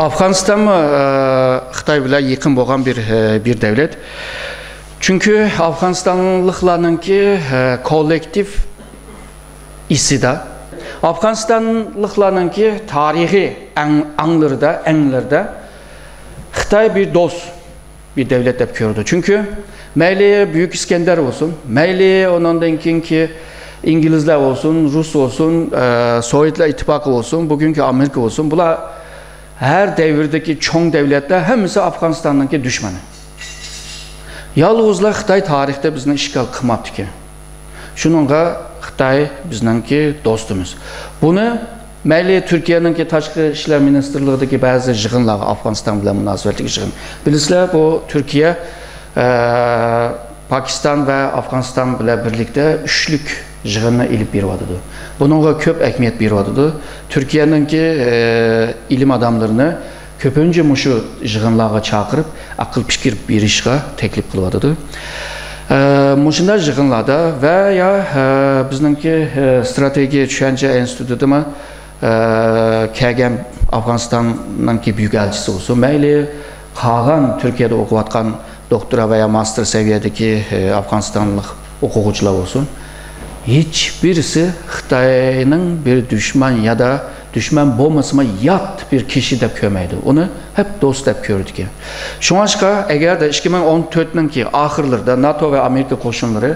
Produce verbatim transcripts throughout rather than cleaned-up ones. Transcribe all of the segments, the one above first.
ئافغانىستانمۇ، ئە، خىتاي بىلەن يېقىن بولغان بىر، ئە، بىر دۆلەت. چۈنكى ئافغانىستانلىقلارنىڭكى، ئە، كوللېكتىپ ئېسىدە، ئافغانىستانلىقلارنىڭكى تارىخىي ئەڭ-، ئاڭلىرىدا، ئەڭلىرىدە خىتاي بىر دوست، بىر دۆلەت دەپ كۆرىدۇ. چۈنكى مەيلى بۈيۈك ئىسكەندەر بولسۇن، مەيلى ئۇنىڭدىن كېيىنكى ئىنگلىزلەر بولسۇن، رۇس بولسۇن، ئە، سوۋېتلار ئىتتىپاقى بولسۇن، بۈگۈنكى ئامېرىكا بولسۇن، بۇلار ھەر دەۋردىكى چوڭ دۆلەتلەر ھەممىسى ئافغانىستاننىڭكى دۈشمىنى. يالغۇزلا خىتاي تارىختا بىزنى ئىشغال قىلماپتىكەن. شۇنىڭغا خىتاي بىزنىڭكى دوستىمىز. بۇنى مەيلى تۈركىيەنىڭكى تاشقى ئىشلار مىنىستىرلىقىدىكى بەزى يىغىنلارغا، ئافغانىستان بىلەن مۇناسىۋەتلىك يىغىن. بىلىسىلەر، بۇ تۈركىيە، ئە، پاكىستان ۋە ئافغانىستان بىلەن بىرلىكتە ئۈچلۈك يىغىننى ئېلىپ بېرىۋاتىدۇ. بۇنىڭغا كۆپ ئەھمىيەت بېرىۋاتىدۇ. تۈركىيەنىڭكى، ئە، ئىلىم ئاداملىرىنى كۆپىنچە مۇشۇ يىغىنلارغا چاقىرىپ، ئەقىل پىكىر بېرىشقا تەكلىپ قىلىۋاتىدۇ. ئە، مۇشۇنداق يىغىنلاردا ۋە يا، ئە، بىزنىڭكى، ئە، ستراتېگىيە چۈشەنچە ئىنستىتۇتىمۇ، ئە، كەلگەن ئافغانىستاننىڭكى بۈيۈك ئەلچىسى بولسۇن، مەيلى قالغان تۈركىيەدە ئوقۇۋاتقان دوكتورا ۋە يا ماستېر سەۋىيەدىكى، ئە، ئافغانىستانلىق ئوقۇغۇچىلار بولسۇن، ھېچبىرسى خىتاينىڭ بىر دۈشمەن يا دا دۈشمەن بولمىسىمۇ يات بىر كىشى دەپ كۆرمەيدۇ. ئۇنى ھەپ دوست دەپ كۆرىدىكەن. شۇڭلاشقا، ئەگەردە ئىككى مىڭ ئون تۆتنىڭكى ئاخىرلىرىدا ناتو ۋە ئامېرىكا قوشۇنلىرى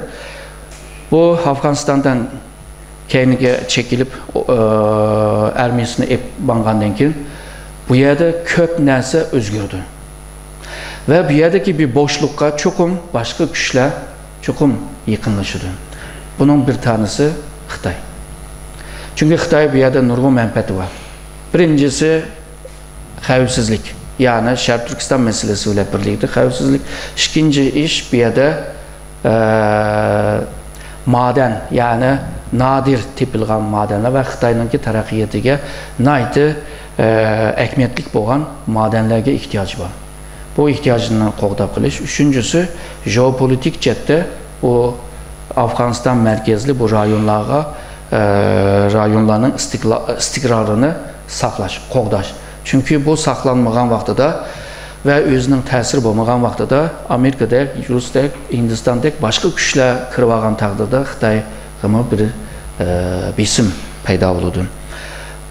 بۇ ئافغانىستاندىن كەينىگە چېكىلىپ، ئارمىيىسىنى ئېلىپ ماڭغاندىن كېيىن، بۇ يەردە كۆپ نەرسە ئۆزگىرىدۇ. ۋە بۇ يەردىكى بىر بوشلۇققا چوقۇم باشقا كۈچلەر چوقۇم يېقىنلىشىدۇ. بۇنىڭ بىر تانىسى خىتاي. چۈنكى خىتاي بۇ يەردە نۇرغۇن مەنپەئەتى بار. بىرىنچىسى، خەۋپسىزلىك، يەنى شەرقىي تۈركىستان مەسىلىسى بىلەن بىرلىكتە خەۋپسىزلىك. ئىككىنچى ئىش، بۇ يەردە، ئە، مادەن، يەنى نادىر تېپىلغان مادەنلەر ۋە خىتاينىڭكى تەرەققىياتىغا ناھايىتى، ئە، ئەھمىيەتلىك بولغان مادەنلەرگە ئېھتىياجى بار. بۇ ئېھتىياجنى قوغداپ قېلىش. ئۈچىنچىسى، ژېئوپولىتىك جەھەتتە بۇ ئافغانىستان مەركەزلىك بۇ رايونلارغا، ئە، رايونلارنىڭ ئىستىقلا-، ئىستىقرارىنى ساقلاش، قوغداش. چۈنكى بۇ ساقلانمىغان ۋاقتىدا ۋە ئۆزىنىڭ تەسىرى بولمىغان ۋاقتىدا ئامېرىكىدەك، رۇسدەك، ھىندىستاندەك باشقا كۈچلەر كىرىۋالغان تەقدىردە خىتايغىمۇ بىر، ئە، بېسىم پەيدا بولىدۇ.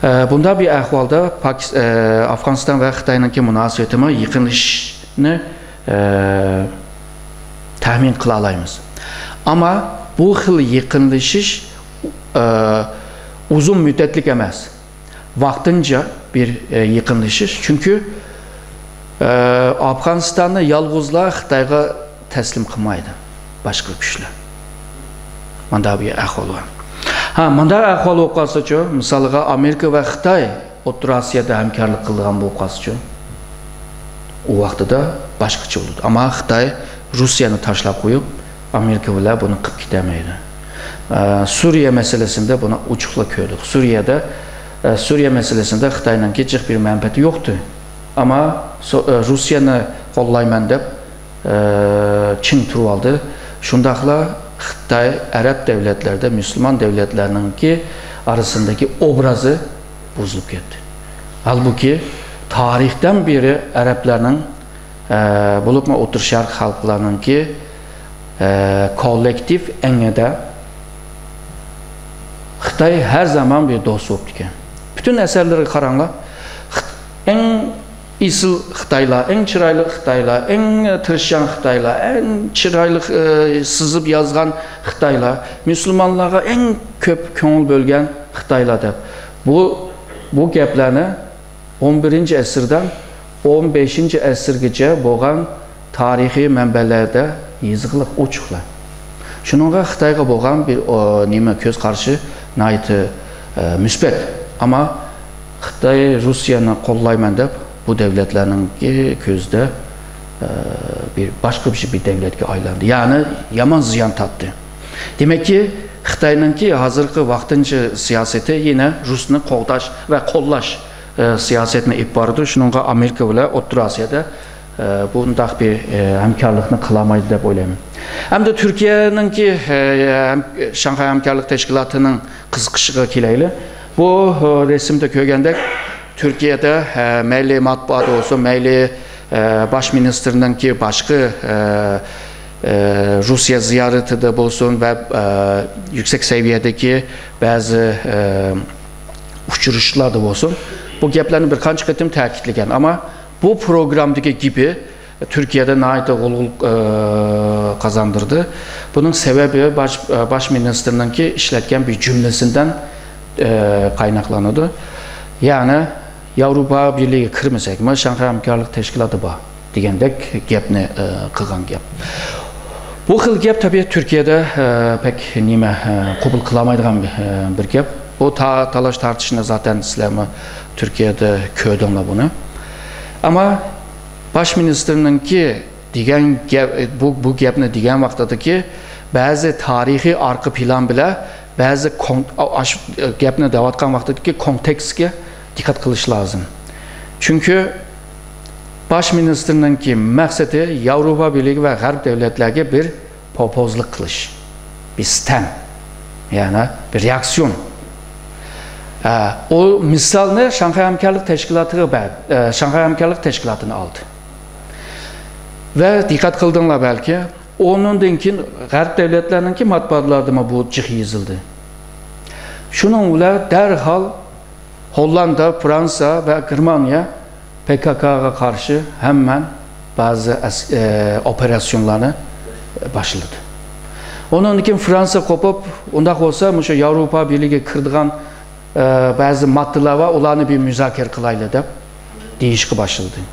ئە، بۇنداق بىر ئەھۋالدا پاكىس-، ئە، ئافغانىستان ۋە خىتاينىڭكى مۇناسىۋىتىمۇ يېقىنلىشىشنى، ئە، تەخمىن قىلالايمىز. ئەمما بۇ خىل يېقىنلىشىش، ئە، ئۇزۇن مۇددەتلىك ئەمەس. ۋاقتىنچە بىر، ئە، يېقىنلىشىش. چۈنكى، ئە، ئافغانىستاننى يالغۇزلا خىتايغا تەسلىم قىلمايدۇ باشقا كۈچلەر. مانداق بىر ئەھۋال بار. ھا، مانداق ئەھۋال بولۇپ قالسىچۇ، مىسالغا، ئامېرىكا ۋە خىتاي ئوتتۇرا ئاسىيادا ھەمكارلىق قىلىدىغان بولۇپ قالسىچۇ، ئۇ ۋاقتىدا باشقىچە بولىدۇ. ئەمما خىتاي رۇسىيەنى تاشلاپ قويۇپ، ئامېرىكا بىلەن بۇنى قىلىپ كېتەلمەيدۇ. ئە، سۈرىيە مەسىلىسىندە بۇنى ئوچۇقلا كۆردۇق. سۈرىيەدە، ئە، سۈرىيە مەسىلىسىندە خىتاينىڭكى جىق بىر مەنپەئەتى يوقتى. ئەمما سو-، ئە، رۇسىيەنى قوللايمەن دەپ، ئە، چىڭ تۇرۇۋالدى. شۇنداقلا خىتاي ئەرەب دۆلەتلىرىدە، مۇسۇلمان دۆلەتلەرنىڭكى ئارىسىندىكى ئوبرازى بۇزۇلۇپ كەتتى. ھالبۇكى، تارىختىن بېرى ئەرەبلەرنىڭ، ئە، بولۇپمۇ ئوتتۇرا شەرق خەلقلەرنىڭكى، ئە، كوللېكتىپ ئېڭىدە خىتاي ھەر زامان بىر دوست بوپتىكەن. پۈتۈن ئەسەرلىرىگە قاراڭلار. خىت-، ئەڭ ئېسىل خىتايلار، ئەڭ چىرايلىق خىتايلار، ئەڭ تىرىشچان خىتايلار، ئەڭ چىرايلىق، ئە، سىزىپ يازغان خىتايلار، مۇسۇلمانلارغا ئەڭ كۆپ كۆڭۈل بۆلگەن خىتايلار دەپ. بۇ، بۇ گەپلەرنى ئون بىرىنچى ئەسىردىن ئون بەشىنچى ئەسىرگىچە بولغان تارىخىي مەنبەلەردە يېزىقلىق ئوچۇقلا. شۇنىڭغا خىتايغا بولغان بىر، ئو، نېمە، كۆز قارىشى ناھايىتى، ئە، مۇسبەت. ئەمما خىتاي رۇسىيەنى قوللايمەن دەپ بۇ دۆلەتلەرنىڭكى كۆزىدە، ئە، بىر باشقا بىر، بىر دۆلەتكە ئايلاندى. يەنى يامان زىيان تارتتى. دېمەككى، خىتاينىڭكى ھازىرقى ۋاقتىنچە سىياسىتى يەنە رۇسنى قوغداش ۋە قوللاش، ئە، سىياسەتنى ئېلىپ بارىدۇ. شۇنىڭغا ئامېرىكا بىلەن ئوتتۇرا ئاسىيادا، ئە، بۇنداق بىر، ئە، ھەمكارلىقنى قىلالمايدۇ دەپ ئويلايمەن. ئەمدى تۈركىيەنىڭكى، ئە، ھەم-، شاڭخەي ھەمكارلىق تەشكىلاتىنىڭ قىزىقىشىغا كېلەيلى. بۇ، ئە، رەسىمدە كۆرگەندەك، تۈركىيەدە، ئە، مەيلى مەتبۇئات بولسۇن، مەيلى، ئە، باش مىنىستىرنىڭكى باشقا، ئە، ئە، روسىيە زىيارىتىدە بولسۇن ۋە، ئە، يۈكسەك سەۋىيەدىكى بەزى، ئە، ئۇچرىشىشلاردا بولسۇن، بۇ گەپلەرنى بىر قانچە قېتىم تەكىتلىگەن. ئەمما بۇ پروگراممىدىكى گېپى تۈركىيەدە ناھايىتى غۇلغۇلا، ئە، قازاندۇردى. بۇنىڭ سەۋەبى باش، ئە، باش مىنىستىرنىڭكى ئىشلەتكەن بىر جۈملىسىدىن، ئە، قايناقلىنىدۇ. يەنى ياۋروپا بىرلىكىگە كىرمىسەكمۇ شاڭخەي ھەمكارلىق تەشكىلاتى بار دېگەندەك گەپنى، ئە، قىلغان گەپ. بۇ خىل گەپ تەبىئىي تۈركىيەدە، ئە، پەك نېمە، ئە، قوبۇل قىلالمايدىغان، ئە، بىر گەپ. بۇ تا-، تالاش تارتىشنى زاتەن سىلەرمۇ تۈركىيەدە كۆردۈڭلار بۇنى. ئەمما باش مىنىستىرنىڭكى دېگەن گەپ، بۇ، بۇ گەپنى دېگەن ۋاقتىدىكى بەزى تارىخىي ئارقا پىلان بىلەن بەزى كون-، ئاشۇ گەپنى دەۋاتقان ۋاقتىدىكى كونتېكستكە دىققەت قىلىش لازىم. چۈنكى باش مىنىستىرنىڭكى مەقسىتى ياۋروپا بىرلىكى ۋە غەرب دۆلەتلەرگە بىر پوپوزلۇق قىلىش، بىر ستەم، يەنى بىر رېئاكسىيون. ئە، ئۇ مىسالنى شاڭخەي ھەمكارلىق تەشكىلاتىغا بەر-، ئە، شاڭخەي ھەمكارلىق تەشكىلاتىنى ئالدى. ۋە دىققەت قىلدىڭلار بەلكى، ئۇنىڭدىن كېيىن غەرب دۆلەتلەرنىڭكى مەتبۇئاتلاردىمۇ بۇ جىق يېزىلدى. شۇنىڭ بىلەن دەرھال ھوللاندىيە، فرانسىيە ۋە گېرمانىيە پې كې كېغا قارشى ھەممە بەزى ئەس-، ئە، ئوپېراتسىيونلارنى باشلىدى. ئۇنىڭدىن كېيىن فرانسىيە قوپۇپ، ئۇنداق بولسا مۇشۇ ياۋروپا بىرلىكىگە كىرىدىغان، ئە، بەزى ماددىلار بار، ئۇلارنى بىر مۇزاكىرە قىلايلى دەپ دېيىشكە باشلىدى.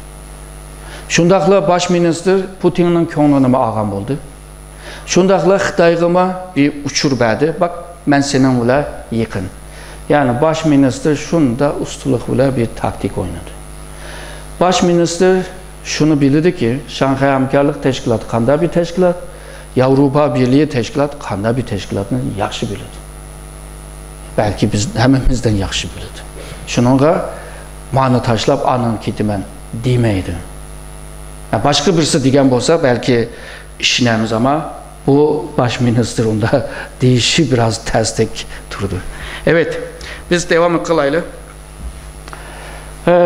شۇنداقلا باش مىنىستىر پۇتىننىڭ كۆڭلىنىمۇ ئالغان بولدى. شۇنداقلا خىتايغىمۇ بىر ئۇچۇر بەردى. باق، مەن سېنىڭ بىلەن يېقىن. يەنى باش مىنىستىر شۇنداق ئۇستىلىق بىلەن بىر تاكتىكا ئوينىدى. باش مىنىستىر شۇنى بىلىدىكى، شاڭخەي ھەمكارلىق تەشكىلاتى قانداق بىر تەشكىلات، ياۋروپا بىرلىكى تەشكىلاتى قانداق بىر تەشكىلاتنى ياخشى بىلىدۇ. بەلكى بىز ھەممىمىزدىن ياخشى بىلىدۇ. شۇنىڭغا مانى تاشلاپ، ئاندىن كېتىمەن دېمەيدۇ. ھە، باشقا بىرسى دېگەن بولسا، بەلكى ئىشىنەمىز، ئەمما بۇ باش مىنىستىر ئۇنداق دېيىشى بىراز تەستەك تۇرىدۇ. ئەۋەت، بىز داۋام قىلايلى. ئە،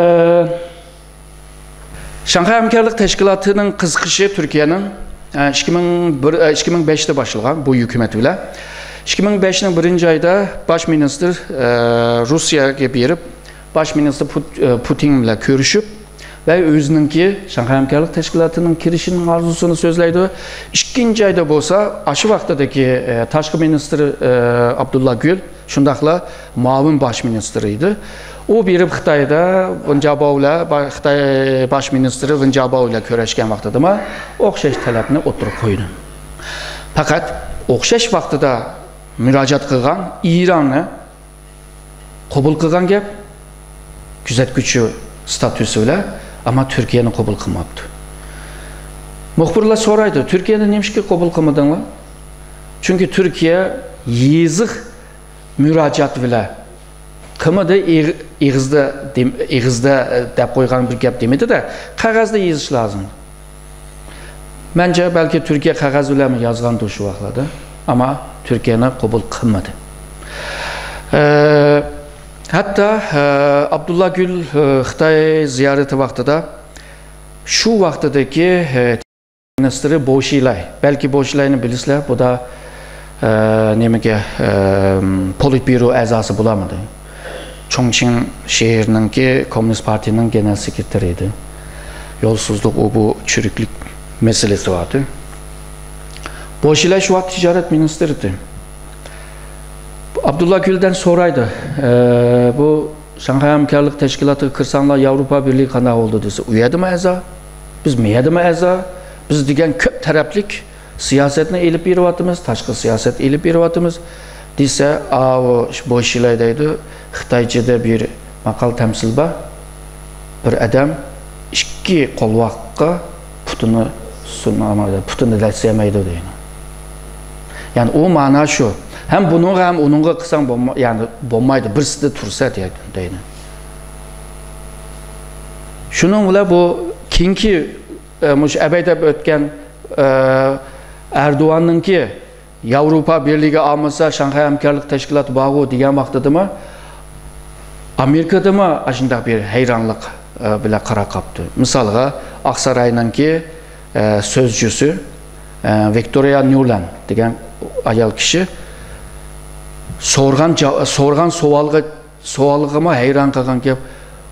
شاڭخەي ھەمكارلىق تەشكىلاتىنىڭ قىزىقىشى تۈركىيەنىڭ، ئە، ئىككى مىڭ بىر، ئە، ئىككى مىڭ بەشتە باشلىغان بۇ ھۆكۈمەت بىلەن. ئىككى مىڭ بەشنىڭ بىرىنچى ئايدا باش مىنىستىر، ئە، روسىيەگە بېرىپ، باش مىنىستىر پۇت-، ئە، پۇتىن بىلەن كۆرۈشۈپ ۋە ئۆزىنىڭكى شاڭخەي ھەمكارلىق تەشكىلاتىنىڭ كىرىشىنىڭ ئارزۇسىنى سۆزلەيدۇ. ئىككىنچى ئايدا بولسا، ئاشۇ ۋاقتىدىكى، ئە، تاشقى مىنىستىر، ئە، ئابدۇللا گۈل، شۇنداقلا مۇئاۋىن باش مىنىستىر ئىدى. ئۇ بېرىپ خىتايدا ۋېن جياباۋ بىلەن، با-، خىتاي باش مىنىستىرى ۋېن جياباۋ بىلەن كۆرۈشكەن ۋاقتىدىمۇ ئوخشاش تەلەپنى ئوتتۇرىغا قويدى. پەقەت ئوخشاش ۋاقتىدا مۇراجىئەت قىلغان ئىراننى قوبۇل قىلغان گەپ، كۆزەتكۈچى ستاتۇسى بىلەن، ئەمما تۈركىيەنى قوبۇل قىلماپتۇ. مۇخبىرلار سورايدۇ، تۈركىيەنى نېمىشقا قوبۇل قىلمىدىڭلار؟ چۈنكى تۈركىيە يېزىق مۇراجىئەت بىلەن قىلمىدى، ئېغ-، ئېغىزدا دېم-، ئېغىزدا، ئە، دەپ قويغان بىر گەپ دېمىدى-دە، قەغەزدە يېزىش لازىم. مەنچە، بەلكى تۈركىيە قەغەز بىلەنمۇ يازغاندۇ شۇ ۋاقىتلاردا، ئەمما تۈركىيەنى قوبۇل قىلمىدى. ئە، ھەتتا، ئە، ئابدۇللا گۈل، ئە، خىتاي زىيارىتى ۋاقتىدا شۇ ۋاقتىدىكى، ئە، مىنىستىرى بو شىلاي. بەلكى بو شىلاينى بىلىسىلەر، بۇ دا، ئە، نېمىگە، ئە، پولىتبيۇرو ئەزاسى بولالمىدى. چۇڭچىڭ شەھىرىنىڭكى كوممۇنىست پارتىيىنىڭ گېنېرال سېكرېتارى ئىدى. يولسىزلىق، ئۇ بۇ چۈرۈكلۈك مەسىلىسى بارتى. بو شىلاي شۇ ۋاقىت تىجارەت مىنىستىرى ئىدى. ئابدۇللا گۈلدىن سورايدۇ، ئە، بۇ شاڭخەي ھەمكارلىق تەشكىلاتىغا كىرسەڭلار، ياۋروپا بىرلىكى قانداق بولىدۇ دېسە، ئۇ يەردىمۇ ئەزا، بىز مۇ يەردىمۇ ئەزا، بىز دېگەن كۆپ تەرەپلىك سىياسەتنى ئېلىپ بېرىۋاتىمىز، تاشقى سىياسەت ئېلىپ بېرىۋاتىمىز دېسە، ئاۋۇ بو شىلاي دەيدۇ، خىتايچىدا بىر ماقال تەمسىل بار، بىر ئادەم ئىككى قولۋاققا پۇتىنى سۇنامايدۇ، پۇتىنى دەسسىيەلمەيدۇ دەيدۇ. يەنى ئۇ مانا شۇ. ھەم بۇنىڭغا، ھەم ئۇنىڭغا قىلساڭ بولما-، يەنى بولمايدۇ. بىرسىدە تۇرسا دەيدۇ. شۇنىڭ بىلەن بۇ كېيىنكى، ئە، مۇشۇ ئەبەي دەپ ئۆتكەن، ئە، ئەردوغاننىڭكى ياۋروپا بىرلىكى ئالمىسا، شاڭخەي ھەمكارلىق تەشكىلاتى بارغۇ دېگەن ۋاقتىدىمۇ ئامېرىكىدىمۇ ئاشۇنداق بىر ھەيرانلىق، ئە، بىلەن قاراپ قاپتۇ. مىسالغا، ئاقساراينىڭكى، ئە، سۆزچۈسى، ئە، ۋىكتورىيا نيۇلاند دېگەن ئايال كىشى سورىغان جا-، سورىغان سوئالغا، سوئالغىمۇ ھەيران قالغان گەپ،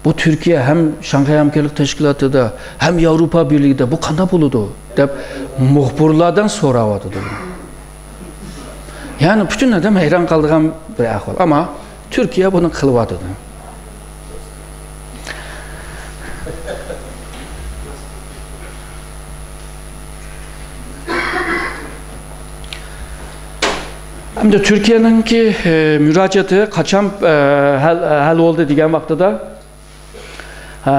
«بۇ تۈركىيە ھەم شاڭخەي ھەمكارلىق تەشكىلاتىدا، ھەم ياۋروپا بىرلىكىدە بۇ قانداق بولىدۇ؟» دەپ مۇخبىرلاردىن سوراۋاتىدۇ. يەنى پۈتۈن ئادەم ھەيران قالىدىغان بىر ئەھۋال. ئەمما تۈركىيە بۇنى قىلىۋاتىدۇ. ئەمدى تۈركىيەنىڭكى، ئە، مۇراجىئەتى قاچان، ئە، ھەل، ھەل بولدى دېگەن ۋاقتىدا، ئە،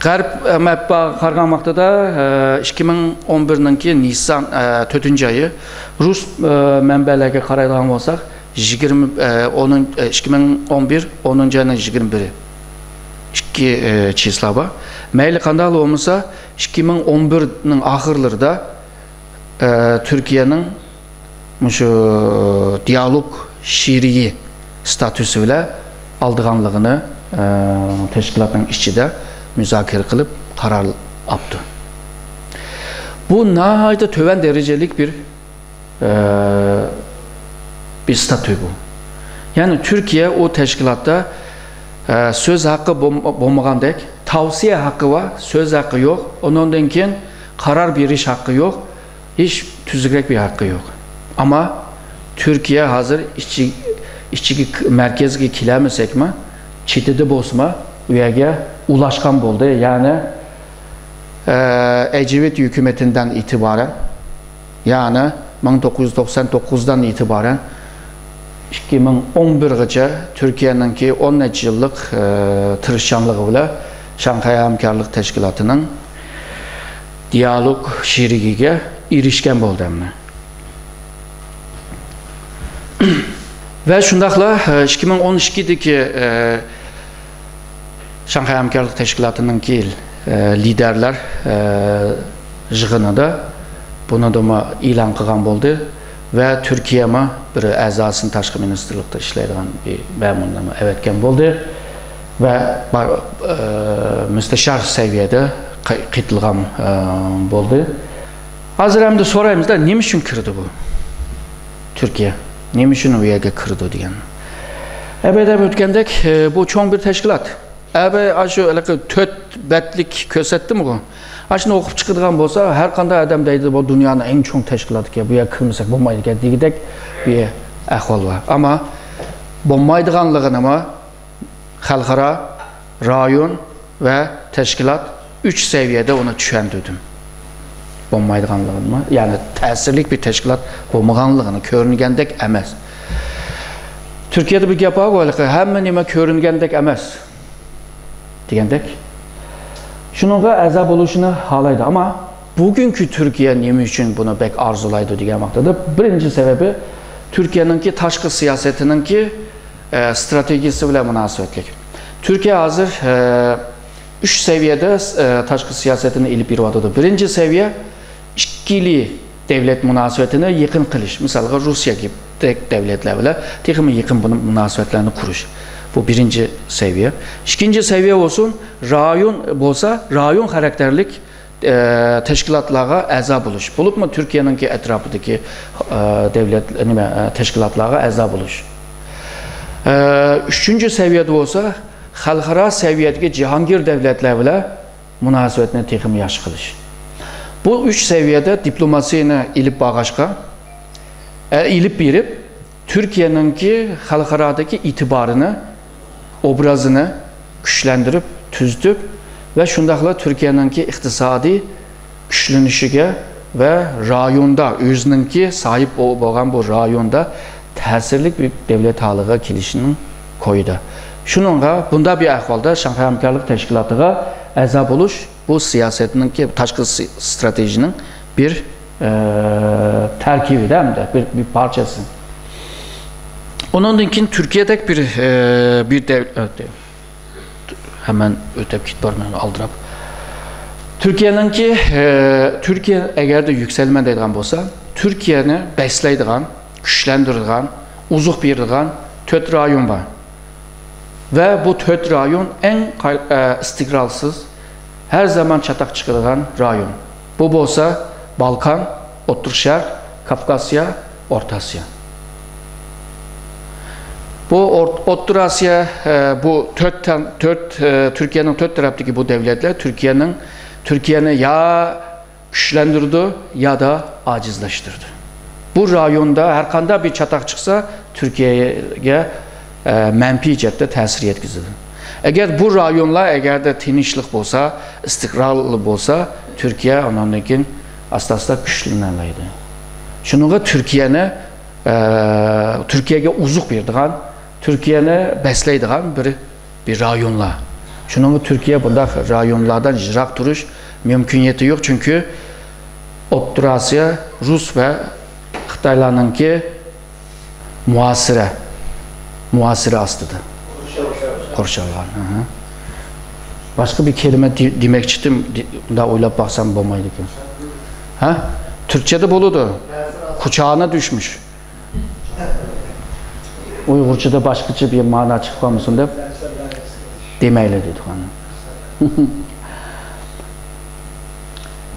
غەرب، ئە، مەتبۇئاتقا قارىغان ۋاقتىدا، ئە، ئىككى مىڭ ئون بىرنىڭكى نىسان، ئە، تۆتىنچى ئايى، رۇس، ئە، مەنبەلەرگە قارايدىغان بولساق، يىگىرمە، ئە، ئونىنچى، ئە، ئىككى مىڭ ئون بىر، ئونىنچى ئاينىڭ يىگىرمە بىرى. ئىككى، ئە، چىسلا بار. مەيلى قانداق بولمىسا، ئىككى مىڭ ئون بىرنىڭ ئاخىرلىرىدا، ئە، تۈركىيەنىڭ مۇشۇ دىيالوگ شېرىكى ستاتۇسى بىلەن ئالىدىغانلىقىنى، ئە، تەشكىلاتنىڭ ئىچىدە مۇزاكىرە قىلىپ قارار ئاپتۇ. بۇ ناھايىتى تۆۋەن دەرىجىلىك بىر، ئە، بىر ستاتۇ بۇ. يەنى تۈركىيە ئۇ تەشكىلاتتا، ئە، سۆز ھەققى بولم-، بولمىغاندەك، تەۋسىيە ھەققى بار، سۆز ھەققى يوق، ئۇنىڭدىن كېيىن قارار بېرىش ھەققى يوق. ھېچ تۈزۈكرەك بىر ھەققى يوق. ئەمما تۈركىيە ھازىر ئىچى-، ئىچىگە ك-، مەركەزگە كېلەلمىسەكمۇ، چېتىدە بولسىمۇ، ئۇ يەرگە ئۇلاشقان بولدى. يەنى، ئە، ئەجىۋىت ھۆكۈمىتىندىن ئېتىبارەن، يەنى مىڭ توققۇز يۈز توقسان توققۇزدىن ئېتىبارەن ئىككى مىڭ ئون بىرغىچە تۈركىيەنىڭكى ئون نەچچە يىللىق، ئە، تىرىشچانلىقى بىلەن شاڭخەي ھەمكارلىق تەشكىلاتىنىڭ دىيالوگ شېرىكىگە ئېرىشكەن بولدى ئەمدى. ۋە شۇنداقلا، ئىككى مىڭ ئون ئىككىدىكى، شاڭخەي ھەمكارلىق تەشكىلاتىنىڭكى، لىدەرلەر، يىغىنىدا بۇنىدىمۇ ئېلان قىلغان بولدى ۋە تۈركىيەمۇ بىر ئەزاسىنى تاشقى مىنىستىرلىقتا ئىشلەيدىغان بىر مەمۇرنىمۇ ئەۋەتكەن بولدى. ۋە بار-، ئە، مۇستەشار سەۋىيەدە قاي-، قېتىلغان، ئە، بولدى. ھازىر ئەمدى سورايمىزدا، نېمە ئۈچۈن كىردى بۇ تۈركىيە؟ نېمە ئۈچۈن ئۇ يەرگە كىردى دېگەن. ئەبەدەم ئۆتكەندەك، ئە، بۇ چوڭ بىر تەشكىلات. ئەبە ئاشۇ ھېلىقى تۆت بەتلىك كۆرسەتتىمغۇ؟ ئاشۇنى ئوقۇپ چىقىدىغان بولسا، ھەر قانداق ئادەم دەيدۇ، بۇ دۇنيانىڭ ئەڭ چوڭ تەشكىلاتىكەن، بۇ يەرگە كىرمىسەك بولمايدىكەن دېگۈدەك بىر ئەھۋال بار. ئەمما بولمايدىغانلىقىنىمۇ خەلقئارا، رايون ۋە تەشكىلات ئۈچ سەۋىيەدە ئۇنى چۈشەندۈردۈم. بولمايدىغانلىقىنىمۇ، يەنى تەسىرلىك بىر تەشكىلات بولمىغانلىقىنى، كۆرۈنگەندەك ئەمەس. تۈركىيەدە بىر گەپ بارغۇ، ھېلىقى، «ھەممە نېمە كۆرۈنگەندەك ئەمەس» دېگەندەك. شۇنىڭغا ئەزا بولۇشنى خالايدۇ. ئەمما بۈگۈنكى تۈركىيە نېمە ئۈچۈن بۇنى بەك ئارزۇلايدۇ دېگەن ۋاقتىدا، بىرىنچى سەۋەبى، تۈركىيەنىڭكى تاشقى سىياسىتىنىڭكى، ئە، ستراتېگىيىسى بىلەن مۇناسىۋەتلىك. تۈركىيە ھازىر، ئە، ئۈچ سەۋىيەدە، ئە، تاشقى سىياسىتىنى ئېلىپ بېرىۋاتىدۇ. بىرىنچى سەۋىيە ئىككىلى دەۋلەت مۇناسىۋىتىنى يېقىن قىلىش. مىسالغا، روسىيەدەك دەۋلەتلەر بىلەن تېخىمۇ يېقىن بۇ مۇناسىۋەتلەرنى قۇرۇش. بۇ بىرىنچى سەۋىيە. ئىككىنچى سەۋىيە بولسۇن، رايون بولسا، رايون خاراكتېرلىك، ئە، تەشكىلاتلارغا ئەزا بولۇش. بولۇپمۇ تۈركىيەنىڭكى ئەتراپىدىكى، ئە، دەۋلەت، نېمە، ئە، تەشكىلاتلارغا ئەزا بولۇش. ئە، ئۈچىنچى سەۋىيەدە بولسا، خەلقئارا سەۋىيەدىكى جاھانگىر دەۋلەتلەر بىلەن مۇناسىۋەتنى تېخىمۇ ياخشى قىلىش. بۇ ئۈچ سەۋىيەدە دىپلوماتىيىنى ئېلىپ بارغاچقا، ئە، ئېلىپ بېرىپ، تۈركىيەنىڭكى خەلقئارادىكى ئېتىبارىنى، ئوبرازىنى كۈچلەندۈرۈپ، تۈزىتىپ ۋە شۇنداقلا تۈركىيەنىڭكى ئىقتىسادىي كۈچلىنىشىگە ۋە رايوندا ئۆزىنىڭكى ساھىب بو-، بولغان بۇ رايوندا تەسىرلىك بىر دۆلەت ھالىغا كېلىشىنىڭ كويىدا. شۇنىڭغا بۇنداق بىر ئەھۋالدا شاڭخەي ھەمكارلىق تەشكىلاتىغا ئەزا بولۇش بۇ سىياسەتنىڭكى، تاشقى سى-، ستراتېژىنىڭ بىر، ئە، تەركىبىدە ھەمدە بىر، بىر پارچىسى. ئۇنىڭدىن كېيىن تۈركىيەدەك بىر، ئە، بىر دەۋ-، ئە، ھەممەن ئۆتەپ كېتىپ بارىمەن ئالدىراپ. تۈركىيەنىڭكى، ئە، تۈركىيە ئەگەردە يۈكسەلمەن دەيدىغان بولسا، تۈركىيەنى بەسلەيدىغان، كۈچلەندۈرىدىغان، ئوزۇق بېرىدىغان تۆت رايون بار. ۋە بۇ تۆت رايون ئەڭ قاي-، ئە، ئىستىقرارسىز، ھەر زامان چاتاق چىقىدىغان رايون. بۇ بولسا بالكان، ئوتتۇرا شەرق، كاپكاسىيا، ئورتا ئاسىيا. بۇ ئور-، ئوتتۇرا ئاسىيا، ئە، بۇ تۆت تەن-، تۆت، ئە، تۈركىيەنىڭ تۆت تەرەپتىكى بۇ دەۋلەتلەر تۈركىيەنىڭ، تۈركىيەنى يا كۈچلەندۈرىدۇ يادا ئاجىزلاشتۇرىدۇ. بۇ رايوندا ھەر قانداق بىر چاتاق چىقسا، تۈركىيەگە، ئە، مەنپىي جەھەتتە تەسىر يەتكۈزىدۇ. ئەگەر بۇ رايونلار ئەگەردە تىنچلىق بولسا، ئىستىقرارلىق بولسا، تۈركىيە ئۇنىڭدىن كېيىن ئاستا-ئاستا كۈچلىنەلەيدۇ. شۇنىڭغا تۈركىيەنى، ئە، تۈركىيەگە ئوزۇق بېرىدىغان، تۈركىيەنى بەسلەيدىغان بىر بىر رايونلار. شۇنىڭغا تۈركىيە بۇنداق رايونلاردىن يىراق تۇرۇش مۇمكىنىيىتى يوق، چۈنكى ئوتتۇرا ئاسىيا رۇس ۋە خىتايلارنىڭكى مۇھاسىرە، مۇھاسىرە ئاستىدا. قورشالغان. ئاھا. باشقا بىر كەلىمە دې-، دېمەكچىدىم، دې-، بۇنداق ئويلاپ باقسام بولمايدىكەن. ھە؟ تۈركچەدە بولىدۇ. كۇچانە دۈشمۈش. ئۇيغۇرچىدا باشقىچە بىر مانا چىقىپ قالمىسۇن دەپ دېمەيلى دېدۇق ئانا.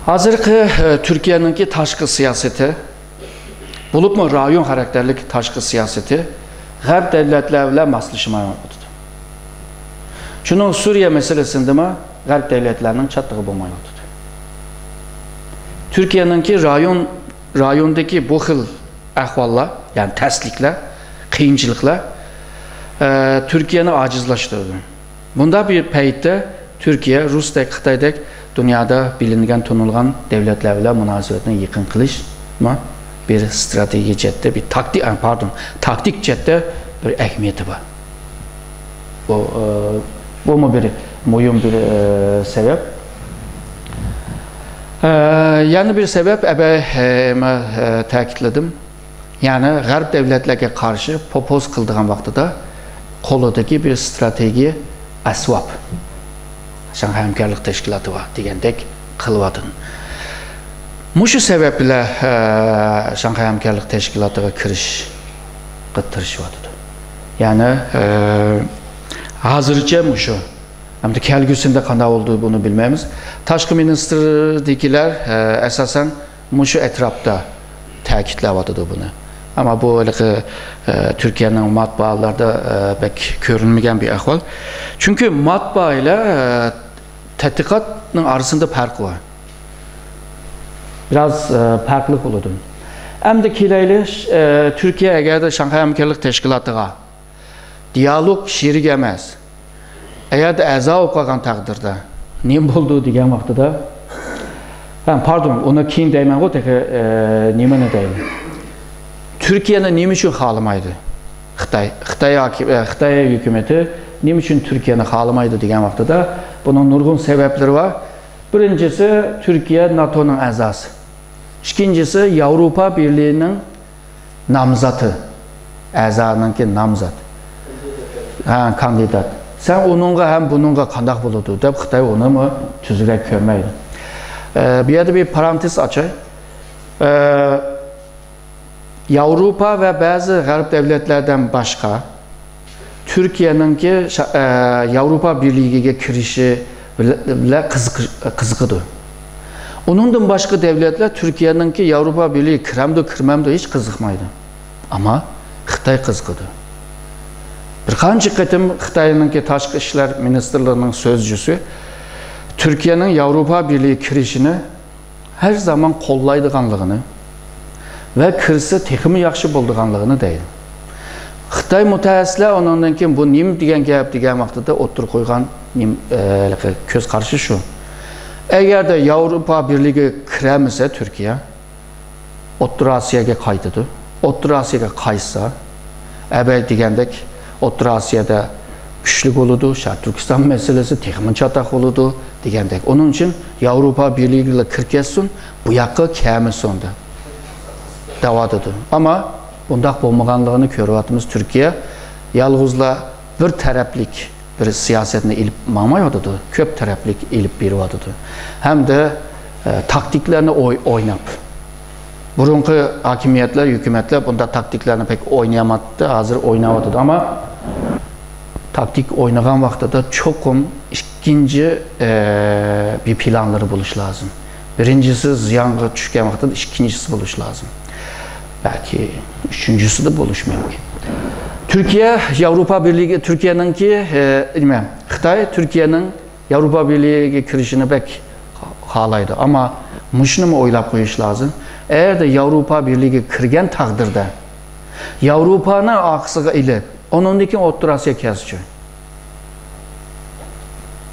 ھازىرقى، ئە، تۈركىيەنىڭكى تاشقى سىياسىتى، بولۇپمۇ رايون خاراكتېرلىك تاشقى سىياسىتى غەرب دەۋلەتلەر بىلەن ماسلىشالمايۋاتىدۇ. شۇنىڭ سۈرىيە مەسىلىسىدىمۇ غەرب دەۋلەتلەرنىڭ چاتىقى بولمايۋاتىدۇ. تۈركىيەنىڭكى رايون، رايوندىكى بۇ خىل ئەھۋاللار، يەنى تەسلىكلەر، قىيىنچىلىقلار، ئە، تۈركىيەنى ئاجىزلاشتۇرىدۇ. بۇنداق بىر پەيتتە تۈركىيە رۇستەك، خىتايدەك دۇنيادا بىلىنگەن، تونۇلغان دەۋلەتلەر بىلەن مۇناسىۋەتنى يېقىن قىلىشمۇ بىر ستراتېگىيە جەھەتتە، بىر تاكتىك، ئە، پاردون، تاكتىك جەھەتتە بىر ئەھمىيىتى بار. بۇ، ئە، بۇمۇ بىر مۇھىم بىر، ئە، سەۋەب. ئە، يەنە بىر سەۋەب، ئەبەي، ئە، مەن، ئە، تەكىتلىدىم. يەنى غەرب دەۋلەتلەرگە قارشى پوپوز قىلىدىغان ۋاقتىدا قولىدىكى بىر ستراتېگىيە ئەسۋاب. شاڭخەي ھەمكارلىق تەشكىلاتى بار دېگەندەك قىلىۋاتىدۇ. مۇشۇ سەۋەب بىلەن، ئە، شاڭخەي ھەمكارلىق تەشكىلاتىغا كىرىشقا تىرىشىۋاتىدۇ. يەنى، ئە، ھازىرچە مۇشۇ. ئەمدى كەلگۈسىدە قانداق بولىدۇ، بۇنى بىلمەيمىز. تاشقى مىنىستىردىكىلەر، ئە، ئاساسەن مۇشۇ ئەتراپتا تەكىتلەۋاتىدۇ بۇنى. ئەمما بۇ ھېلىقى، ئە، تۈركىيەنىڭ ماتبۇئاتلاردا، ئە، بەك كۆرۈنمىگەن بىر ئەھۋال. چۈنكى ماتبۇئات ئىلە، ئە، تەتقىقاتنىڭ ئارىسىندا پەرق بار. بىراز، ئە، پەرقلىق بولىدۇ. ئەمدى كېلەيلى، ئە، تۈركىيە ئەگەردە شاڭخەي ھەمكارلىق تەشكىلاتىغا دىيالوگ شېرىكى ئەمەس. ئەگەردە ئەزا بولۇپ قالغان تەقدىردە نېمە بولىدۇ دېگەن ۋاقتىدا، ھە، پاردون، ئۇنى كېيىن دەيمەنغۇ، تېخى، ئە، نېمىنى دەيمەن؟ تۈركىيەنى نېمە ئۈچۈن خالىمايدۇ؟ خىتاي، خىتاي ھاكىم-، ئە، خىتاي ھۆكۈمىتى نېمە ئۈچۈن تۈركىيەنى خالىمايدۇ دېگەن ۋاقتىدا، بۇنىڭ نۇرغۇن سەۋەبلىرى بار. بىرىنچىسى، تۈركىيە ناتونىڭ ئەزاسى. ئىككىنچىسى، ياۋروپا بىرلىكىنىڭ نامزاتى، ئەزانىڭكى نامزات. ھە، كاندىدات. سەن ئۇنىڭغا ھەم بۇنىڭغا قانداق بولىدۇ دەپ خىتاي ئۇنىمۇ تۈزۈكرەك كۆرمەيدۇ. ئە، بۇ يەردە بىر پارانتېز ئاچاي. ئە، ياۋروپا ۋە بەزى غەرب دەۋلەتلەردىن باشقا، تۈركىيەنىڭكى شا-، ئە، ياۋروپا بىرلىكىگە كىرىشى بىلە-، بىلەن قىزىقى-، قىزىقىدۇ. ئۇنىڭدىن باشقا دەۋلەتلەر تۈركىيەنىڭكى ياۋروپا بىرلىكىگە كىرەمدۇ، كىرمەمدۇ، ھېچ قىزىقمايدۇ. ئەمما خىتاي قىزىقىدۇ. بىر قانچە قېتىم خىتاينىڭكى تاشقى ئىشلار مىنىستىرلىرىنىڭ سۆزچۈسى تۈركىيەنىڭ ياۋروپا بىرلىكىگە كىرىشىنى ھەر زامان قوللايدىغانلىقىنى ۋە كىرسە تېخىمۇ ياخشى بولىدىغانلىقىنى دەيدۇ. خىتاي مۇتەخەسسىسلەر ئۇنىڭدىن كېيىن بۇ نېمە دېگەن گەپ دېگەن ۋاقتىدا ئوتتۇرىغا قويغان نېمە، ئە، كۆز قارىشى شۇ. ئەگەردە ياۋروپا بىرلىكىگە كىرەلمىسە تۈركىيە، ئوتتۇرا ئاسىياغا قايتىدۇ. ئوتتۇرا ئاسىياغا قايتسا، ئەبەي دېگەندەك ئوتتۇرا ئاسىيادا كۈچلۈك بولىدۇ، شەرقىي تۈركىستان مەسىلىسى تېخىمۇ چاتاق بولىدۇ دېگەندەك. ئۇنىڭ ئۈچۈن ياۋروپا بىرلىكىگە كىرىپ كەتسۇن، بۇ ياققا كەلمىسۇن دەپ دەۋاتىدۇ. ئەمما بۇنداق بولمىغانلىقىنى كۆرۈۋاتىمىز. تۈركىيە يالغۇزلا بىر تەرەپلىك بىر سىياسەتنى ئېلىپ ماڭمايۋاتىدۇ، كۆپ تەرەپلىك ئېلىپ بېرىۋاتىدۇ. ھەمدە، ئە، تاكتىكلارنى ئوي-، ئويناپ، بۇرۇنقى ھاكىمىيەتلەر، ھۆكۈمەتلەر بۇنداق تاكتىكلارنى پەك ئوينىيالمايتتى، ھازىر ئويناۋاتىدۇ. ئەمما تاكتىكا ئوينىغان ۋاقتىدا چوقۇم ئىككىنچى، ئە، بىر پىلانلىرى بولۇشى لازىم. بىرىنچىسى زىيانغا چۈشكەن ۋاقتىدا ئىككىنچىسى بولۇشى لازىم. بەلكى ئۈچىنچىسىدە بولۇشى مۇمكىن. تۈركىيە ياۋروپا بىرلىكى، تۈركىيەنىڭكى، ئە، نېمە، خىتاي تۈركىيەنىڭ ياۋروپا بىرلىكىگە كىرىشىنى بەك خالايدۇ. ئەمما مۇشۇنىمۇ ئويلاپ قويۇش لازىم. ئەگەردە ياۋروپا بىرلىكىگە كىرگەن تەقدىردە، ياۋروپانى ئارقىسىغا ئېلىپ، ئۇنىڭدىن كېيىن ئوتتۇرا ئاسىيا كەلسىچۇ؟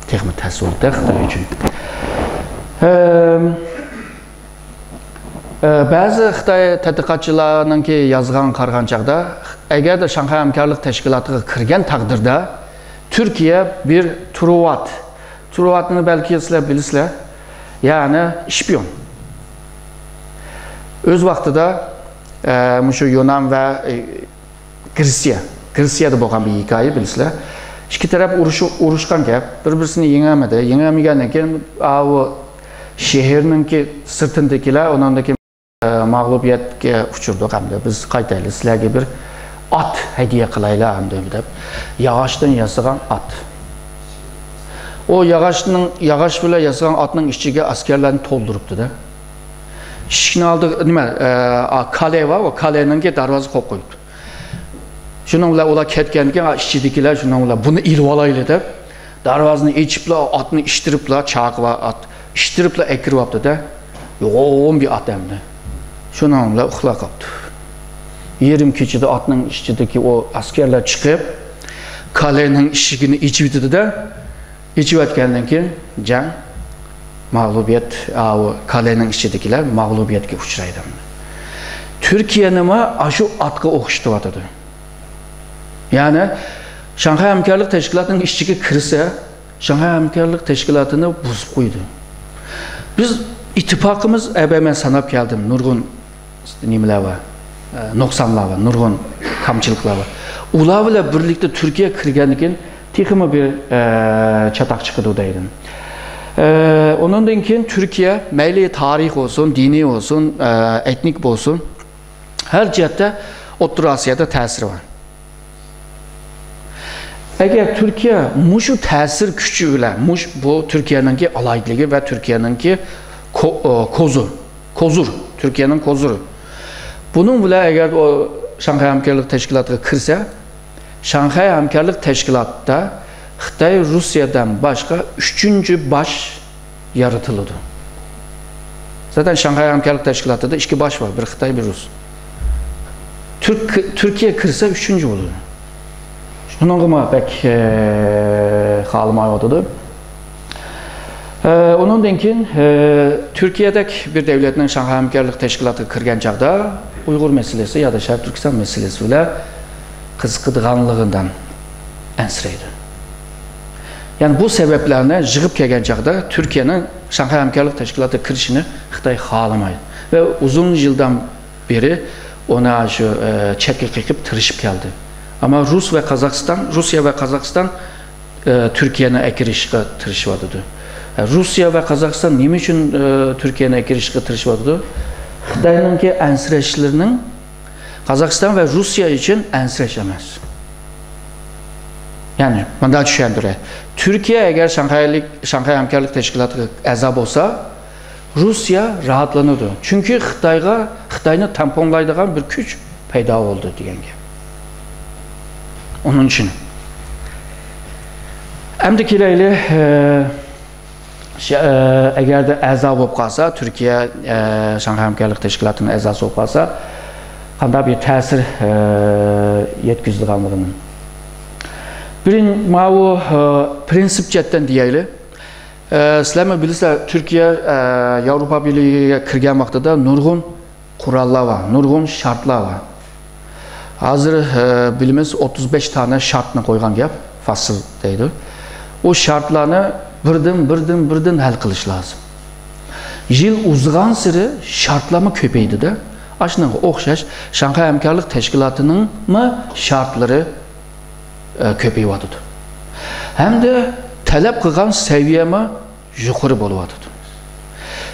تېخىمۇ تەس بولدى خىتاي ئۈچۈن. ئەم، ئە، بەزى خىتاي تەتقىقاتچىلارنىڭكى يازغان قارىغان چاغدا، ئەگەردە شاڭخەي ھەمكارلىق تەشكىلاتىغا كىرگەن تەقدىردە، تۈركىيە بىر تۇرۇۋات، تۇرۇۋاتنى بەلكى سىلەر بىلىسىلەر، يەنى ئىشپىيون. ئۆز ۋاقتىدا، ئە، مۇشۇ يۇنان ۋە، ئە، گرېتسىيە، گرېتسىيەدە بولغان بىر ھېكايە بىلىسىلەر. ئىككى تەرەپ ئۇرۇشۇ-، ئۇرۇشقان گەپ، بىر-بىرسىنى يېڭەلمىدى. يېڭەلمىگەندىن كېيىن، ئاۋۇ شەھەرنىڭكى سىرتىندىكىلەر ئۇنىڭدىكى، ئە، مەغلۇبىيەتكە ئۇچرىدۇق ئەمدى. بىز قايتايلى، سىلەرگە بىر ئات ھەدىيە قىلايلى ئەمدى دەپ، ياغاچتىن ياسىغان ئات. ئۇ ياغاچنىڭ، ياغاچ بىلەن ياسىغان ئاتنىڭ ئىچىگە ئەسكەرلەرنى تولدۇرۇپتۇ-دە. ئىشىكنىڭ ئالدىغا، نېمە، ئە، ئا، كالە بار، ئۇ كالەنىڭكى دەرۋازىسى قويۇپ قويۇپتۇ. شۇنىڭ بىلەن ئۇلار كەتكەندىن كېيىن، ئىچىدىكىلەر شۇنىڭ بىلەن بۇنى ئېلىۋالايلى دەپ، دەرۋازىنى ئېچىپلا، ئاتنى ئىشتىرىپلا، چاقى بار ئات، ئىشتىرىپلا ئەكىرىۋاپتۇ-دە. يوغان بىر ئات ئەمدى. شۇنىڭ بىلەن ئۇخلاپ قاپتۇ. يېرىم كېچىدە ئاتنىڭ ئىچىدىكى ئۇ ئەسكەرلەر چىقىپ، كالەنىڭ ئىشىكىنى ئېچىۋېتىدۇ-دە. ئېچىۋەتكەندىن كېيىن جەڭ مەغلۇبىيەت، ئاۋۇ كالەنىڭ ئىچىدىكىلەر مەغلۇبىيەتكە ئۇچرايدۇ. تۈركىيەنىمۇ ئاشۇ ئاتقا ئوخشىتىۋاتىدۇ. يەنى شاڭخەي ھەمكارلىق تەشكىلاتىنىڭ ئىچىگە كىرسە، شاڭخەي ھەمكارلىق تەشكىلاتىنى بۇزۇپ قويىدۇ. بىز ئىتتىپاقىمىز، ئەبە مەن ساناپ كەلدىم، نۇرغۇن نېمىلەر بار، ئە، نۇقسانلار بار، نۇرغۇن كامچىلىقلار بار. ئۇلار بىلەن بىرلىكتە تۈركىيە كىرگەندىن كېيىن تېخىمۇ بىر، ئە، چاتاق چىقىدۇ دەيدۇ. ئە، ئۇنىڭدىن كېيىن تۈركىيە مەيلى تارىخ بولسۇن، دىنىي بولسۇن، ئە، ئېتنىك بولسۇن، ھەر جەھەتتە ئوتتۇرا ئاسىيادا تەسىرى بار. ئەگەر تۈركىيە مۇشۇ تەسىر كۈچى بىلەن، مۇش-، بۇ تۈركىيەنىڭكى ئالاھىدىلىكى ۋە تۈركىيەنىڭكى كو-، ئو، كوزۇر، كوزۇر، تۈركىيەنىڭ كوزۇرى. بۇنىڭ بىلەن ئەگەر ئۇ شاڭخەي ھەمكارلىق تەشكىلاتىغا كىرسە، شاڭخەي ھەمكارلىق تەشكىلاتىدا خىتاي، روسىيەدىن باشقا ئۈچىنچى باش يارىتىلىدۇ. زاتەن شاڭخەي ھەمكارلىق تەشكىلاتىدا ئىككى باش بار، بىر خىتاي، بىر رۇس. تۈرك-، تۈركىيە كىرسە ئۈچىنچى بولىدۇ. شۇنىڭغىمۇ بەك، ئە، خالىمايۋاتىدۇ. ئە، ئۇنىڭدىن كېيىن، ئە، تۈركىيەدەك بىر دۆلەتنىڭ شاڭخەي ھەمكارلىق تەشكىلاتىغا كىرگەن چاغدا ئۇيغۇر مەسىلىسى يا دا شەرقىي تۈركىستان مەسىلىسى بىلەن قىزىقىدىغانلىقىدىن ئەنسىرەيدۇ. يەنى بۇ سەۋەبلەرنى يىغىپ كەلگەن چاغدا تۈركىيەنىڭ شاڭخەي ھەمكارلىق تەشكىلاتىغا كىرىشىنى خىتاي خالىمايدۇ ۋە ئۇزۇن يىلدىن بېرى ئۇنى شۇ، ئە، چەتكە قېقىپ تىرىشىپ كەلدى. ئەمما رۇس ۋە قازاقىستان، روسىيە ۋە قازاقىستان، ئە، تۈركىيەنى ئەكىرىشقا تىرىشىۋاتىدۇ. ئە، روسىيە ۋە قازاقىستان نېمە ئۈچۈن، ئە، تۈركىيەنى ئەكىرىشقا تىرىشىۋاتىدۇ؟ خىتاينىڭكى ئەنسىرەشلىرىنىڭ قازاقىستان ۋە روسىيە ئۈچۈن ئەنسىرەش ئەمەس. يەنى، مۇنداق چۈشەندۈرەي. تۈركىيە ئەگەر شاڭخەيلىك، شاڭخەي ھەمكارلىق تەشكىلاتىغا ئەزا بولسا، روسىيە راھەتلىنىدۇ. چۈنكى خىتايغا، خىتاينى تامپونلايدىغان بىر كۈچ پەيدا بولدى دېگەن گەپ. ئۇنىڭ ئۈچۈن. ئەمدى كېلەيلى، ئە، ش-، ئە، ئەگەردە ئەزا بولۇپ قالسا، تۈركىيە، ئە، شاڭخەي ھەمكارلىق تەشكىلاتىنىڭ ئەزاسى بولۇپ قالسا، قانداق بىر تەسىر، ئە، يەتكۈزىدىغانلىقىنى. بىرىن-، ماۋۇ، ئە، پرىنسىپ جەھەتتىن دېيەيلى. ئە، سىلەرمۇ بىلىسىلەر، تۈركىيە، ئە، ياۋروپا بىرلىكىگە كىرگەن ۋاقتىدا نۇرغۇن قوراللار بار، نۇرغۇن شەرتلەر بار. ھازىر، ئە، بىلىمىز، ئوتتۇز بەش دانە شەرتنى قويغان گەپ، فاسىل دەيدۇ. ئۇ شەرتلەرنى بىردىن، بىردىن، بىردىن ھەل قىلىش لازىم. يىل ئۇزىغانسېرى شەرتلەرمۇ كۆپەيدىدە. ئاشۇنىڭغا ئوخشاش شاڭخەي ھەمكارلىق تەشكىلاتىنىڭمۇ شەرتلىرى، ئە، كۆپىيىۋاتىدۇ. ھەمدە تەلەپ قىلغان سەۋىيەمۇ يۇقىرى بولۇۋاتىدۇ.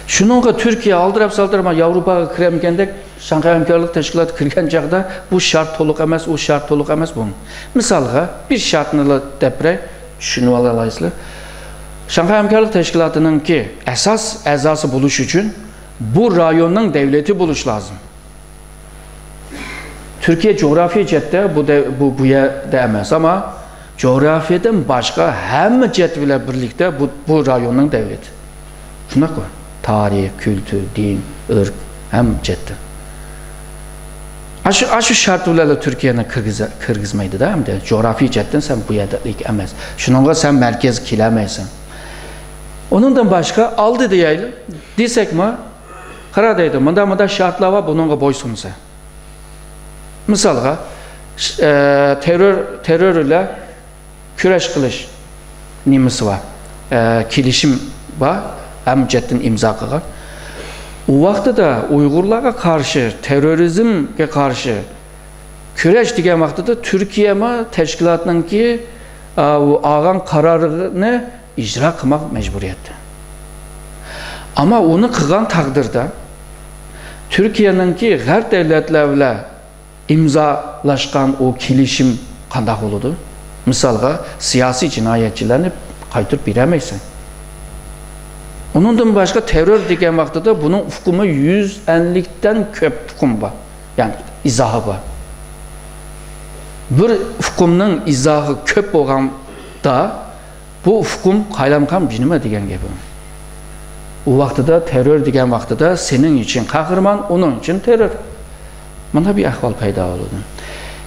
شۇنىڭغا تۈركىيە ئالدىراپ-سالدىراپ ياۋروپاغا كىرەمكەندەك، شاڭخەي ھەمكارلىق تەشكىلاتىغا كىرگەن چاغدا بۇ شەرت تولۇق ئەمەس، ئۇ شەرت تولۇق ئەمەس، بۇ. مىسالغا، بىر شەرتنىلا دەپ بېرەي، چۈشىنىۋالالايسىلەر. شاڭخەي ھەمكارلىق تەشكىلاتىنىڭكى ئاساس ئەزاسى بولۇش ئۈچۈن بۇ رايوننىڭ دەۋلىتى بولۇش لازىم. تۈركىيە جۇغراپىيە جەھەتتە بۇ دە-، بۇ، بۇ يەردە ئەمەس، ئەمما جۇغراپىيەدىن باشقا ھەممە جەھەت بىلەن بىرلىكتە بۇ، بۇ رايوننىڭ دەۋلىتى. شۇنداققۇ؟ تارىخ، كۈلتۈر، دىن، ئىرق، ھەممە جەھەتتىن. ئاشۇ، ئاشۇ شەرت بىلەنلا تۈركىيەنى كىرگۈزە-، كىرگۈزمەيدۇ-دە، ئەمدى جۇغراپىيە جەھەتتىن سەن بۇ يەردىلىك ئەمەس. شۇنىڭغا سەن مەركەزگە كېلەلمەيسەن. ئۇنىڭدىن باشقا ئالدى دېيەيلى، دېسەكمۇ، قارا دەيدۇ، مۇنداق، مۇنداق شەرتلەر بار، بۇنىڭغا بويسۇنسا. مىسالغا، ش-، ئە، تېررور، تېررور بىلەن كۈرەش قىلىش نېمىسى بار، ئە، كېلىشىم بار، ھەممە جەھەتتىن ئىمزا قىلغان. ئۇ ۋاقتىدا ئۇيغۇرلارغا قارشى، تېررورىزمگە قارشى كۈرەش دېگەن ۋاقتىدا تۈركىيەمۇ تەشكىلاتنىڭكى، ئا، ئۇ ئالغان قارارىنى ئىجرا قىلماق مەجبۇرىيەتتە. ئەمما ئۇنى قىلغان تەقدىردە، تۈركىيەنىڭكى غەرب دەۋلەتلەر بىلەن ئىمزالاشقان ئۇ كېلىشىم قانداق بولىدۇ؟ مىسالغا، سىياسىي جىنايەتچىلەرنى قايتۇرۇپ بېرەلمەيسەن. ئۇنىڭدىن باشقا، تېررور دېگەن ۋاقتىدا بۇنىڭ ئۇقۇمى يۈز ئەللىكتىن كۆپ ئۇقۇم بار. يەنى ئىزاھى بار. بىر ئۇقۇمنىڭ ئىزاھى كۆپ بولغاندا، بۇ ئۇقۇم قايلامقان نېمە دېگەن گەپ ئۇ. ئۇ ۋاقتىدا تېررور دېگەن ۋاقتىدا سېنىڭ ئۈچۈن قەھرىمان، ئۇنىڭ ئۈچۈن تېررور. مانا بىر ئەھۋال پەيدا بولىدۇ.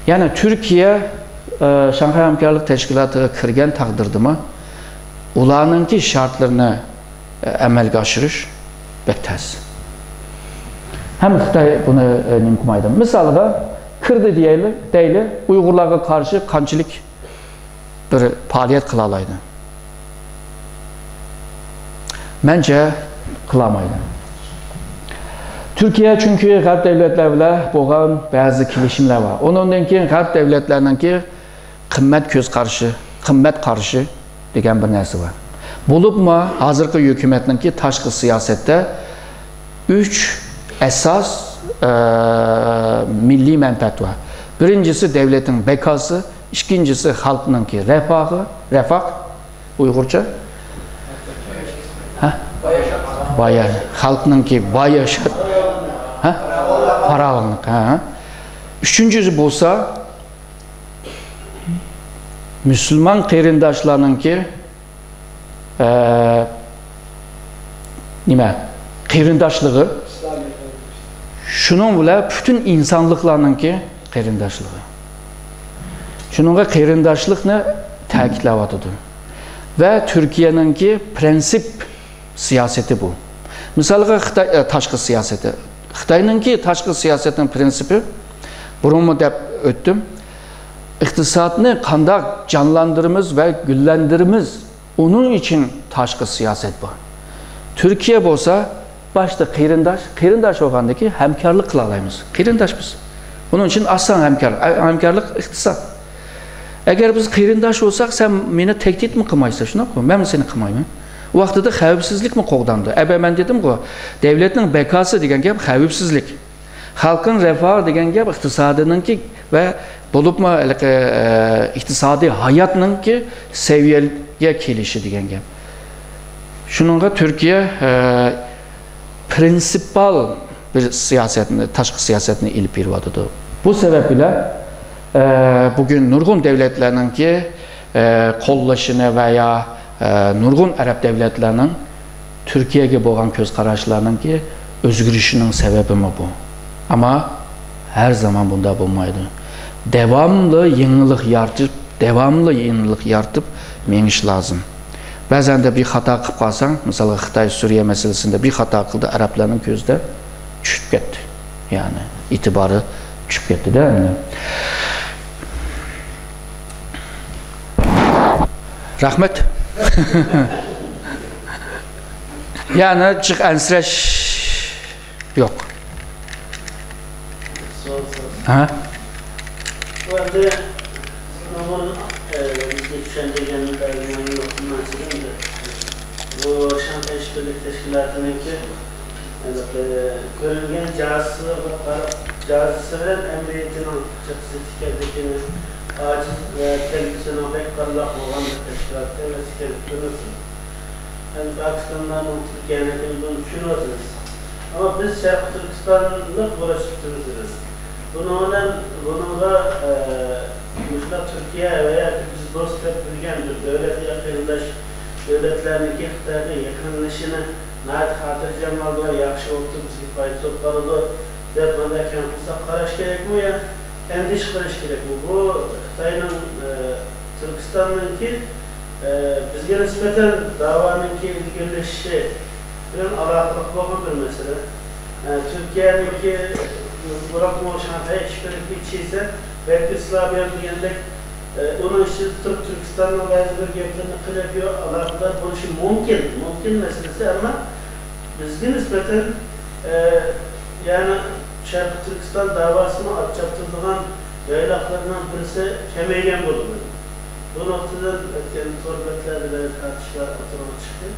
يەنى تۈركىيە، ئە، شاڭخەي ھەمكارلىق تەشكىلاتىغا كىرگەن تەقدىردىمۇ ئۇلارنىڭكى شەرتلىرىنى، ئە، ئەمەلگە ئاشۇرۇش بەك تەس. ھەم خىتاي بۇنى، ئە، نېمە قىلمايدۇ. مىسالغا، كىردى دېيەيلى، دەيلى، ئۇيغۇرلارغا قارشى قانچىلىك بىر پائالىيەت قىلالايدۇ؟ مەنچە، قىلالمايدۇ. تۈركىيە چۈنكى غەرب دەۋلەتلەر بىلەن بولغان بەزى كېلىشىملەر بار. ئۇنىڭدىن كېيىن غەرب دەۋلەتلەرنىڭكى قىممەت كۆز قارىشى، قىممەت قارىشى دېگەن بىر نەرسە بار. بولۇپمۇ ھازىرقى ھۆكۈمەتنىڭكى تاشقى سىياسەتتە ئۈچ ئاساس، ئە، مىللىي مەنپەئەت بار. بىرىنچىسى دەۋلەتنىڭ بەكاسى، ئىككىنچىسى خەلقنىڭكى رەفاھى، رەفاھ، ئۇيغۇرچە؟ ھە؟ بايا-، خەلقنىڭكى باي ياشاش، ھە؟ پاراۋانلىق، ھە؟ ئۈچىنچىسى بولسا، مۇسۇلمان قېرىنداشلارنىڭكى، ئە، نېمە، قېرىنداشلىقى، شۇنىڭ بىلەن پۈتۈن ئىنسانلىقلارنىڭكى قېرىنداشلىقى. شۇنىڭغا قېرىنداشلىقنى تەكىتلەۋاتىدۇ. ۋە تۈركىيەنىڭكى پرىنسىپ سىياسىتى بۇ. مىسالغا، خىتاي، ئە، تاشقى سىياسىتى. خىتاينىڭكى تاشقى سىياسەتنىڭ پرىنسىپى، بۇرۇنمۇ دەپ ئۆتتۈم، ئىقتىسادنى قانداق جانلاندۇرىمىز ۋە گۈللەندۈرىمىز، ئۇنىڭ ئۈچۈن تاشقى سىياسەت بار. تۈركىيە بولسا، باشتا قېرىنداش، قېرىنداش بولغاندىن كېيىن ھەمكارلىق قىلالايمىز. قېرىنداش بىز. بۇنىڭ ئۈچۈن ئاسان ھەمكار-، ھەمكارلىق ئىقتىساد. ئەگەر بىز قېرىنداش بولساق، سەن مېنى تەھدىتمۇ قىلمايسەن، شۇنداققۇ؟ مەنمۇ سېنى قىلمايمەن. ئۇ ۋاقتىدا خەۋپسىزلىكمۇ قوغداندى. ئەبە مەن دېدىمغۇ، دەۋلەتنىڭ بەكاسى دېگەن گەپ خەۋپسىزلىك. خەلقنىڭ رەفاھى دېگەن گەپ ئىقتىسادىنىڭكى ۋە بولۇپمۇ ھېلىقى، ئە، ئىقتىسادىي ھاياتنىڭكى سەۋىيەگە كېلىشى دېگەن گەپ. شۇنىڭغا تۈركىيە، ئە، پرىنسىپال بىر سىياسەتنى، تاشقى سىياسەتنى ئېلىپ بېرىۋاتىدۇ. بۇ سەۋەب بىلەن، ئە، بۈگۈن نۇرغۇن دەۋلەتلەرنىڭكى، ئە، قوللىشىنى ۋە يا، ئە، نۇرغۇن ئەرەب دەۋلەتلەرنىڭ تۈركىيەگە بولغان كۆز قاراشلارنىڭكى ئۆزگىرىشىنىڭ سەۋەبىمۇ بۇ. ئەمما ھەر زامان بۇنداق بولمايدۇ. داۋاملىق يېڭىلىق يارىتىپ، داۋاملىق يېڭىلىق يارىتىپ مېڭىش لازىم. بەزەندە بىر خاتا قىلىپ قالساڭ، مىسالغا، خىتاي سۈرىيە مەسىلىسىندە بىر خاتا قىلدى، ئەرەبلەرنىڭ كۆزىدە چۈشۈپ كەتتى. يەنى ئېتىبارى چۈشۈپ كەتتى-دە ئەمدى. رەھمەت. يەنى جىق ئەنسىرەش يوق. سوئال، سوئال. ھە؟ بۇ ئەمدى نۇرغۇن، ئە، بىزگە چۈشەندۈرگەن بەلگىلىمە يوق، مەن سىزدىن بىر، بىر بۇ شاڭخەي ئىشبىرلىك تەشكىلاتىنىڭكى، ھېلىقى، كۆرۈنگەن جازىسىغا قاراپ، جازىسى بىلەن ئەمەلىيىتىنىڭ جىق زىت ئىكەنلىكىنى، ئاجىز ۋە كەلگۈسىنىڭ بەك پارلاق بولغان بىر تەشكىلات ئەمەس ئىكەنلىكىنى بىلىمىز. ھەم پاكىستانلارنىڭ تۈركىيەنىڭكىنى بۇنى چۈشىنىۋاتىمىز. ئەمما بىز شەرقىي تۈركىستانلىق بولۇش پىكرىمىز بىز. بۇنىڭ بىلەن، بۇنىڭغا، ئە، مۇشۇنداق تۈركىيە ۋە ياكى بىز دوست دەپ بىلگەن بىر دۆلەت يا قېرىنداش دۆلەتلەرنىڭكى خىتايغا يېقىنلىشىشىنى ناھايىتى خاتىرجەم ھالدا، ياخشى بوپتۇ، بىزگە پايدىسى بولۇپ قالىدۇ دەپ مۇنداق كەم قىلساق قاراش كېرەكمۇ يا ئەندىشە قىلىش كېرەكمۇ؟ بۇ خىتاينىڭ، ئە، تۈركىستاننىڭكى، ئە، بىزگە نىسبەتەن داۋانىڭكى ئىلگىرىلىشىشى بىلەن ئالاقىلىق بولغان بىر مەسىلە. ئە، تۈركىيەنىڭكى بۇرۇنقى شاڭخەي ئىشبىرلىكى چىسە بەلكى ئىسلامىيەم دېگەندەك، ئە، ئۇنىڭ ئىچىدە تۇرۇپ تۈركىستاننىڭ بەزى بىر گەپلىرىنى قىلىپ يو-، ئالاقىدار بولۇشى مۇمكىن، مۇمكىن مەسىلىسى، ئەمما بىزگە نىسبەتەن، ئە، يەنى شەرقىي تۈركىستان داۋاسىنى ئات چاپتۇرىدىغان يايلاقلارنىڭ بىرسى كېمەيگەن بولىدۇ. بۇ نۇقتىدىن ئۆتكەن تور بەتلەردە بەزى تارتىشلار ئوتتۇرىغا چىقتى.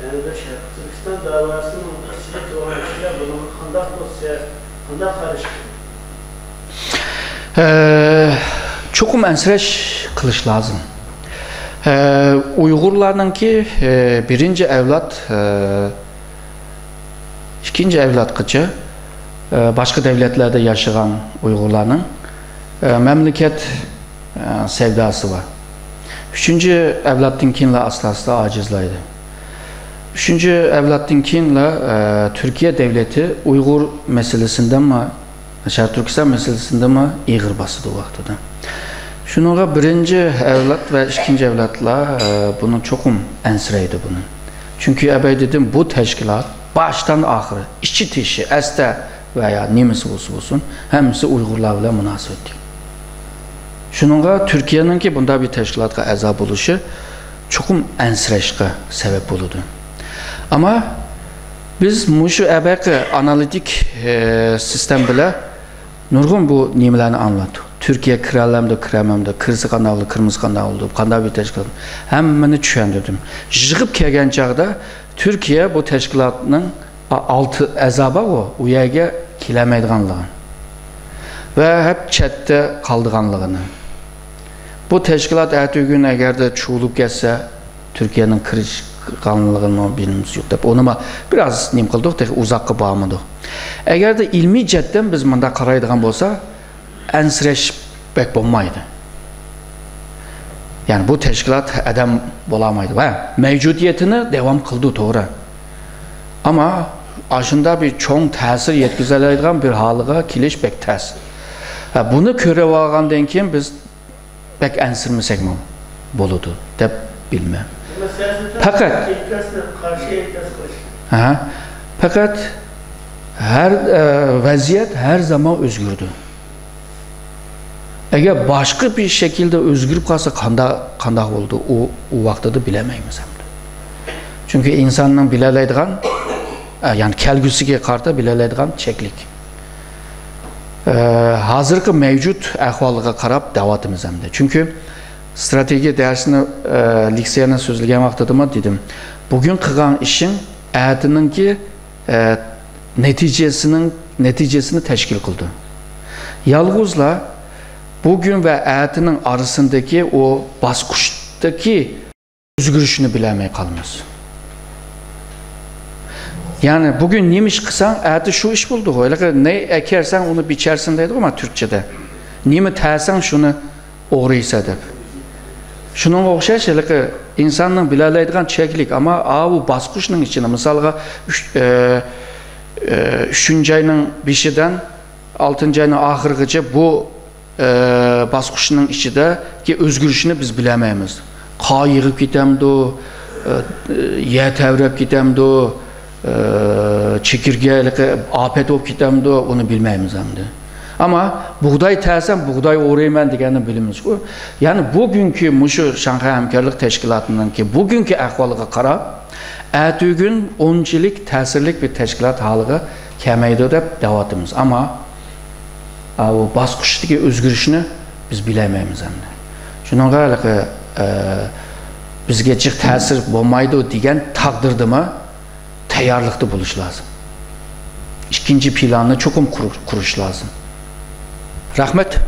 يەنى بىر شەرقىي تۈركىستان داۋاسىنىڭ ئىچىدە تۇرغان كىشىلەر بۇنىڭغا قانداق پوزىتسىيە، قانداق قارىشى؟ ئە، چوقۇم ئەنسىرەش قىلىش لازىم. ئە، ئۇيغۇرلارنىڭكى، ئە، بىرىنچى ئەۋلاد، ئە، ئىككىنچى ئەۋلادقىچە، ئە، باشقا دەۋلەتلەردە ياشىغان ئۇيغۇرلارنىڭ، ئە، مەملىكەت، ئە، سەۋداسى بار. ئۈچىنچى ئەۋلادتىن كېيىنلا ئاستا-ئاستا ئاجىزلايدۇ. ئۈچىنچى ئەۋلادتىن كېيىنلا، ئە، تۈركىيە دەۋلىتى ئۇيغۇر مەسىلىسىندىمۇ، شەرقىي تۈركىستان مەسىلىسىندىمۇ ئېغىر باسىدۇ ۋاقتىدا. شۇنىڭغا بىرىنچى ئەۋلاد ۋە ئىككىنچى ئەۋلادلار، ئە، بۇنى چوقۇم ئەنسىرەيدۇ بۇنى. چۈنكى ئەبەي دېدىم، بۇ تەشكىلات باشتان ئاخىرى، ئىچى تېشى، ئەستە ۋە يا نېمىسى بولسا بولسۇن، ھەممىسى ئۇيغۇرلار بىلەن مۇناسىۋەتلىك. شۇنىڭغا تۈركىيەنىڭكى بۇنداق بىر تەشكىلاتقا ئەزا بولۇشى چوقۇم ئەنسىرەشكە سەۋەب بولىدۇ. ئەمما بىز مۇشۇ ئەبەقى ئانالىتىك، ئە، سىستېما بىلەن نۇرغۇن بۇ نېمىلەرنى ئاڭلاتتۇق. تۈركىيە كىرەلەمدۇ، كىرەلمەمدۇ، كىرسە قانداق بولىدۇ، كىرمىسە قانداق بولىدۇ، قانداق بىر تەشكىلات، ھەممىنى چۈشەندۈردۈم. يىغىپ كەلگەن چاغدا تۈركىيە بۇ تەشكىلاتنىڭ ئا-، ئالتە ئەزا بارغۇ، ئۇ يەرگە كېلەلمەيدىغانلىقىنى ۋە ھەپ چەتتە قالىدىغانلىقىنى. بۇ تەشكىلات ئەتىگۈن ئەگەردە چۇۋۇلۇپ كەتسە، تۈركىيەنىڭ كىرىشقانلىقىنىڭ بىلىمىمىز يوق دەپ، ئۇنىمۇ بىراز نېمە قىلدۇق، تېخى ئۇزاققا بارمىدۇق. ئەگەردە ئىلمىي جەھەتتىن بىز مۇنداق قارايدىغان بولسا، ئەنسىرەش بەك بولمايدۇ. يەنى بۇ تەشكىلات ئادەم بولالمايدۇ ۋە مەۋجۇدىيىتىنى داۋام قىلىدۇ، توغرا. ئەمما ئاشۇنداق بىر چوڭ تەسىر يەتكۈزەلەيدىغان بىر ھالغا كېلىش بەك تەس. ھە، بۇنى كۆرۈۋالغاندىن كېيىن بىز بەك ئەنسىرىمىسەكمۇ بولىدۇ دەپ بىلىمەن. ئەمما سىياسەتتە پەقەت ئىنكاسنى، قارشى ئىنكاس قىلىش. ھە، پەقەت ھەر، ئە، ۋەزىيەت ھەر زامان ئۆزگىرىدۇ. ئەگەر باشقا بىر شەكىلدە ئۆزگىرىپ قالسا، قانداق، قانداق بولىدۇ؟ ئۇ، ئۇ ۋاقتىدا بىلەلمەيمىز ئەمدى. چۈنكى ئىنساننىڭ بىلەلەيدىغان، ئە، يەنى كەلگۈسىگە قارىتا بىلەلەيدىغان چەكلىك. ئە، ھازىرقى مەۋجۇت ئەھۋالغا قاراپ دەۋاتىمىز ئەمدى. چۈنكى ستراتېگىيە دەرسىنى، ئە، لېكسىيەنى سۆزلىگەن ۋاقتىدىمۇ دېدىم. بۈگۈن قىلغان ئىشىڭ ئەتىنىڭكى، ئە، نەتىجىسىنىڭ، نەتىجىسىنى تەشكىل قىلىدۇ. يالغۇزلا بۈگۈن ۋە ئەتىنىڭ ئارىسىندىكى ئۇ باسقۇچتىكى ئۆزگىرىشنى بىلەلمەي قالىمىز. يەنى بۈگۈن نېمە ئىش قىلساڭ، ئەتە شۇ ئىش بولىدىغۇ. ھېلىقى نە ئەكەرسەڭ، ئۇنى بىچەرسەن دەيدىغۇ مانا تۈركچىدە. نېمە تەرسەڭ، شۇنى ئوغرىيسەن دەپ. شۇنىڭغا ئوخشاش ھېلىقى ئىنساننىڭ بىلەلەيدىغان چەكلىك، ئەمما ئاۋۇ باسقۇچنىڭ ئىچىدە، مىسالغا، ئۈچ-، ئە، ئە، ئۈچىنچى ئاينىڭ بېشىدىن ئالتىنچى ئاينىڭ ئاخىرىغىچە بۇ، ئە، باسقۇچنىڭ ئىچىدىكى ئۆزگىرىشنى بىز بىلەلمەيمىز. قار يېغىپ كېتەمدۇ، ئە، يەر تەۋرەپ كېتەمدۇ، ئە، چېكىرگە ھېلىقى ئاپەت بولۇپ كېتەمدۇ، ئۇنى بىلمەيمىز ئەمدى. ئەمما بۇغداي تەرسەم، بۇغداي ئوغرىيمەن دېگەننى بىلىمىزغۇ. يەنى بۈگۈنكى مۇشۇ شاڭخەي ھەمكارلىق تەشكىلاتىنىڭكى بۈگۈنكى ئەھۋالىغا قاراپ، ئەتىگۈن ئۇنچىلىك تەسىرلىك بىر تەشكىلات ھالىغا كەلمەيدۇ دەپ دەۋاتىمىز. ئەمما ئاۋۇ باسقۇچتىكى ئۆزگىرىشنى بىز بىلەلمەيمىز ئەمدى. شۇنىڭغا ھېلىقى، ئە، بىزگە جىق تەسىر بولمايدۇ دېگەن تەقدىردىمۇ تەييارلىقتا بولۇش لازىم. ئىككىنچى پىلاننى چوقۇم قۇر-، قۇرۇش لازىم. رەھمەت.